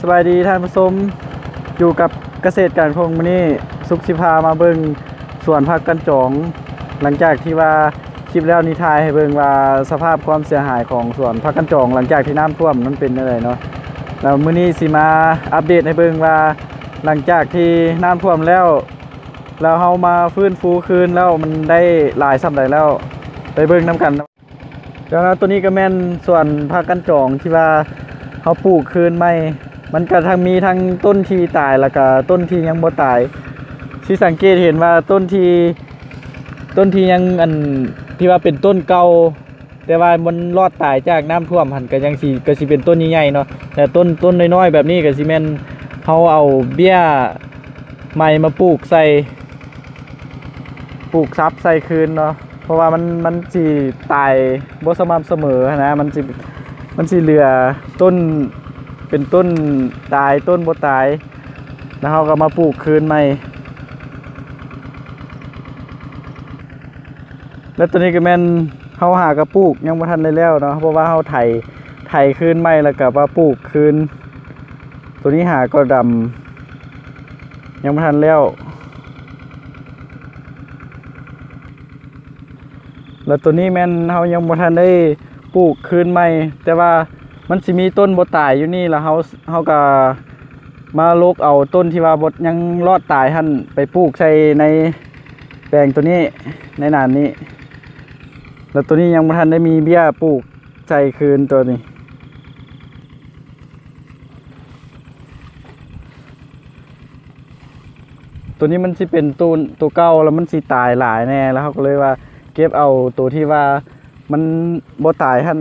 ສະບາຍດີທ່ານຜູ້ຊົມ, ຢູ່ກັບກະເສດການຄົງ. ມື້ນີ້ສຸກຊິພາມາເບິ່ງສວນຜັກກັນຈອງ. ຫຼັງຈາກທີ່ວ່າຄລິບແລ້ວນີ້ ຖ່າຍໃຫ້ເບິ່ງວ່າສະພາບຄວາມເສຍຫາຍຂອງສວນຜັກກັນຈອງ ຫຼັງຈາກທີ່ນ້ຳຖ້ວມມັນເປັນຈັ່ງໃດເນາະ. ແລ້ວມື້ນີ້ຊິມາອັບເດດໃຫ້ເບິ່ງວ່າ ຫຼັງຈາກທີ່ນ້ຳຖ້ວມແລ້ວ ແລ້ວເຮົາມາຟື້ນຟູຄືນແລ້ວ ມັນໄດ້ຫຼາຍສ່ຳໃດແລ້ວ ໄປເບິ່ງນຳກັນ. ແລ້ວໂຕນີ້ກໍແມ່ນສວນຜັກກັນຈອງທີ່ວ່າເຮົາປູກຄືນໃໝ່. ມັນກໍທັງມີທັງຕົ້ນທີ່ຕາຍ ແລ້ວກໍຕົ້ນທີ່ຍັງບໍ່ຕາຍ. ຊິສັງເກດເຫັນວ່າຕົ້ນທີ່ ຕົ້ນທີ່ຍັງ ອັນ ທີ່ວ່າເປັນຕົ້ນເກົ່າ ແຕ່ວ່າມັນລອດຕາຍຈາກນ້ຳຖ້ວມຫັ້ນ ກໍຍັງຊິ ກໍຊິເປັນຕົ້ນໃຫຍ່ໆເນາະ. ແຕ່ຕົ້ນ ຕົ້ນນ້ອຍໆແບບນີ້ ກໍຊິແມ່ນເຮົາເອົາເບ້ຍໃໝ່ມາປູກໃສ່ ປູກສັບໃສ່ຄືນເນາະ. ເພາະວ່າມັນ ມັນຊິຕາຍບໍ່ສະໝ່ຳສະເໝີຫັ້ນນະ. ມັນຊິ ມັນຊິເຫຼືອຕົ້ນ ເປັນຕົ້ນຕາຍ ຕົ້ນບໍ່ຕາຍ ແລ້ວເຮົາກໍມາປູກຄືນໃໝ່. ແລ້ວໂຕນີ້ກໍແມ່ນເຮົາຫາກະປູກ ຍັງບໍ່ທັນໄດ້ແລ້ວເນາະ ເພາະວ່າເຮົາໄຖ ໄຖຄືນໃໝ່ ແລ້ວກໍມາປູກຄືນ. ໂຕນີ້ຫາກໍດຳ ຍັງບໍ່ທັນແລ້ວ. ແລ້ວໂຕນີ້ແມ່ນເຮົາຍັງບໍ່ທັນໄດ້ປູກຄືນໃໝ່ ແຕ່ວ່າມັນຊິມີຕົ້ນບໍ່ຕາຍຢູ່ນີ້ ແລ້ວເຮົາ ເຮົາກໍມາລົກເອົາຕົ້ນທີ່ວ່າບໍ່ ຍັງລອດຕາຍຫັ້ນ ໄປປູກໃສ່ໃນ ແປງໂຕນີ້ ໃນນານນີ້. ແລ້ວໂຕນີ້ຍັງບໍ່ທັນໄດ້ມີເບ້ຍປູກໃສ່ຄືນໂຕນີ້. ໂຕນີ້ມັນຊິເປັນໂຕ ໂຕເກົ່າ ແລ້ວມັນຊິຕາຍຫຼາຍແນ່ ແລ້ວເຮົາກໍເລີຍວ່າເກັບເອົາໂຕທີ່ວ່າມັນບໍ່ຕາຍຫັ້ນ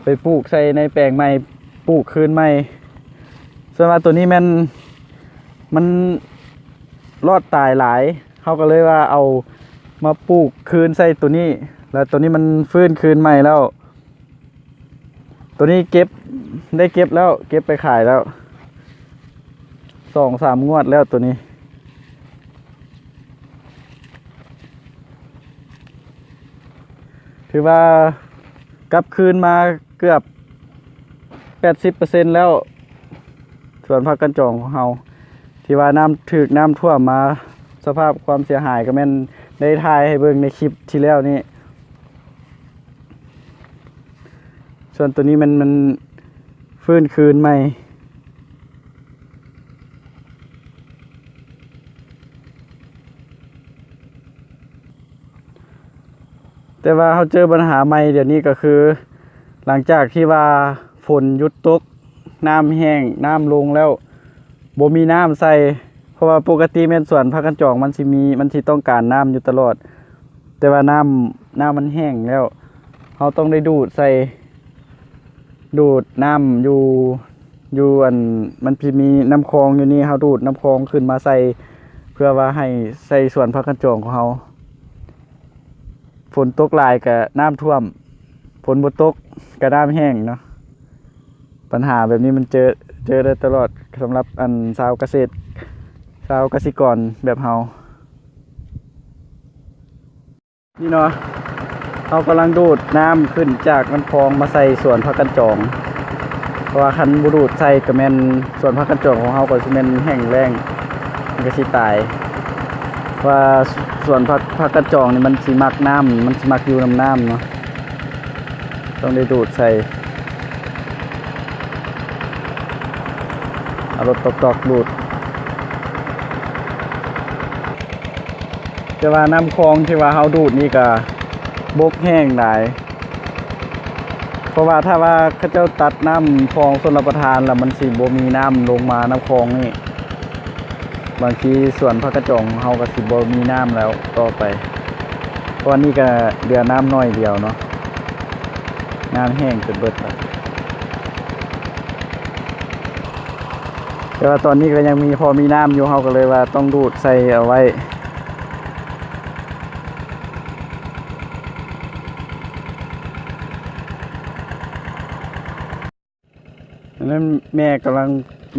ໄປປູກໃສ່ໃນແປງໃໝ່ ປູກຄືນໃໝ່. ສ່ວນວ່າໂຕນີ້ແມ່ນມັນລອດຕາຍຫຼາຍ ເຮົາກໍເລີຍວ່າເອົາມາປູກຄືນໃສ່ໂຕນີ້ ແລ້ວໂຕນີ້ມັນຟື້ນຄືນໃໝ່ແລ້ວ. ໂຕນີ້ເກັບ ໄດ້ເກັບແລ້ວ ເກັບໄປຂາຍແລ້ວສອງສາມງວດແລ້ວໂຕນີ້. ຖືວ່າກັບຄືນມາເກືອບແປດສິບເປີເຊັນແລ້ວ ສວນຜັກກັນຈອງຂອງເຮົາ ທີ່ວ່ານ້ຳ ຖືກນ້ຳຖ້ວມມາ. ສະພາບຄວາມເສຍຫາຍກໍແມ່ນໄດ້ຖ່າຍໃຫ້ເບິ່ງໃນຄລິບທີ່ແລ້ວນີ້. ສ່ວນໂຕນີ້ມັນ ມັນຟື້ນຄືນໃໝ່. ແຕ່ວ່າເຮົາເຈີບັນຫາໃໝ່ດຽວນີ້ກໍຄື ຫຼັງຈາກທີ່ວ່າຝົນຢຸດຕົກ ນ້ຳແຫ້ງ ນ້ຳລົງແລ້ວ ບໍ່ມີນ້ຳໃສ່ ເພາະວ່າປົກກະຕິແມ່ນສວນຜັກກັນຈອງມັນຊິມີ ມັນຊິຕ້ອງການນ້ຳຢູ່ຕະຫຼອດ ແຕ່ວ່ານ້ຳ ນ້ຳມັນແຫ້ງແລ້ວ ເຮົາຕ້ອງໄດ້ດູດໃສ່ ດູດນ້ຳຢູ່ ຢູ່ອັນ ມັນຊິມີນ້ຳຄອງຢູ່ນີ້ ເຮົາດູດນ້ຳຄອງຂຶ້ນມາໃສ່ ເພື່ອວ່າໃຫ້ໃສ່ສວນຜັກກັນຈອງຂອງເຮົາ. ຝົນຕົກຫຼາຍກະນ້ຳຖ້ວມ ຝົນບໍ່ຕົກກະນ້ຳແຫ້ງເນາະ. ບັນຫາແບບນີ້ມັນເຈີ ເຈີໄດ້ຕະຫຼອດ ສຳລັບອັນຊາວກະເສດ ຊາວກະສິກອນແບບເຮົາ. ນີ້ເນາະ ເຮົາກຳລັງດູດນ້ຳຂຶ້ນຈາກນ້ຳຄອງມາໃສ່ສວນຜັກກັນຈອງ ເພາະວ່າຄັນບໍ່ດູດໃສ່ກະແມ່ນສວນຜັກກັນຈອງຂອງເຮົາກໍຊິແມ່ນແຫ້ງແລ້ງ ມັນກະຊິຕາຍ. ເພາະວ່າສວນຜັກ ຜັກກັນຈອງນີ້ມັນຊິມັກນ້ຳ ມັນຊິມັກຢູ່ນຳນ້ຳເນາະ. ຕ້ອງໄດ້ດູດໃສ່ ເອົາລົດຕອກໆດູດ. ແຕ່ວ່ານ້ຳຄອງທີ່ວ່າເຮົາດູດນີ້ກະບົກແຫ້ງຫຼາຍ ເພາະວ່າຖ້າວ່າເຂົາເຈົ້າຕັດນ້ຳຄອງຊົນລະປະທານລະ ມັນຊິບໍ່ມີນ້ຳລົງມານ້ຳຄອງນີ້ ບາງທີສວນຜັກກະຈອງເຮົາກໍຊິບໍ່ມີນ້ຳແລ້ວຕໍ່ໄປ ເພາະວ່ານີ້ກໍເຫຼືອນ້ຳໜ້ອຍດຽວເນາະ ນ້ຳແຫ້ງຈົນເບິດແລ້ວ. ແຕ່ວ່າຕອນນີ້ກໍຍັງມີ ພໍມີນ້ຳຢູ່ ເຮົາກໍເລີຍວ່າຕ້ອງດູດໃສ່ເອົາໄວ້. ອັນນັ້ນແມ່ກຳລັງ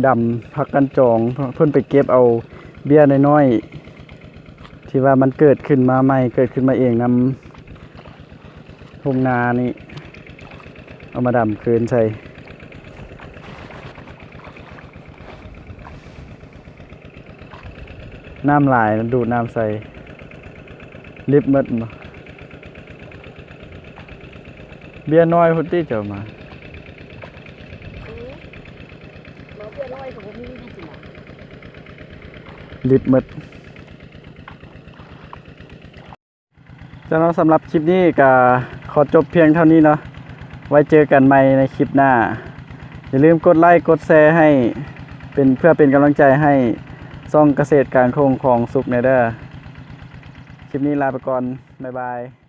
ດຳຜັກກັນຈອງ ເພິ່ນໄປເກັບເອົາເບ້ຍນ້ອຍໆ ທີ່ວ່າມັນເກີດຂຶ້ນມາໃໝ່ ເກີດຂຶ້ນມາເອງນຳທົ່ງນານີ້ ເອົາມາດຳຄືນໃສ່. ນ້ຳຫຼາຍ ດູດນ້ຳໃສ່ ລິບໝົດບໍ່? ເບຍນ້ອຍພຸ້ນຕິເຈົ້າມາ ເບຍນ້ອຍກໍບໍ່ມີນີ້ຊິນະ ລິບໝົດ. ເຈົ້າເນາະ ສຳລັບຄລິບນີ້ກະຂໍຈົບພຽງເທົ່ານີ້ເນາະ ໄວ້ເຈີກັນໃໝ່ໃນຄລິບໜ້າ. ຢ່າລືມກົດໄລ້ກົດແຊໃຫ້ເປັນ ເພື່ອເປັນກຳລັງໃຈໃຫ້ຊ່ອງກະເສດການຄົງຂອງສຸກແດ່ເດີ. ຄລິບນີ້ລາໄປກ່ອນ ບາຍບາຍ.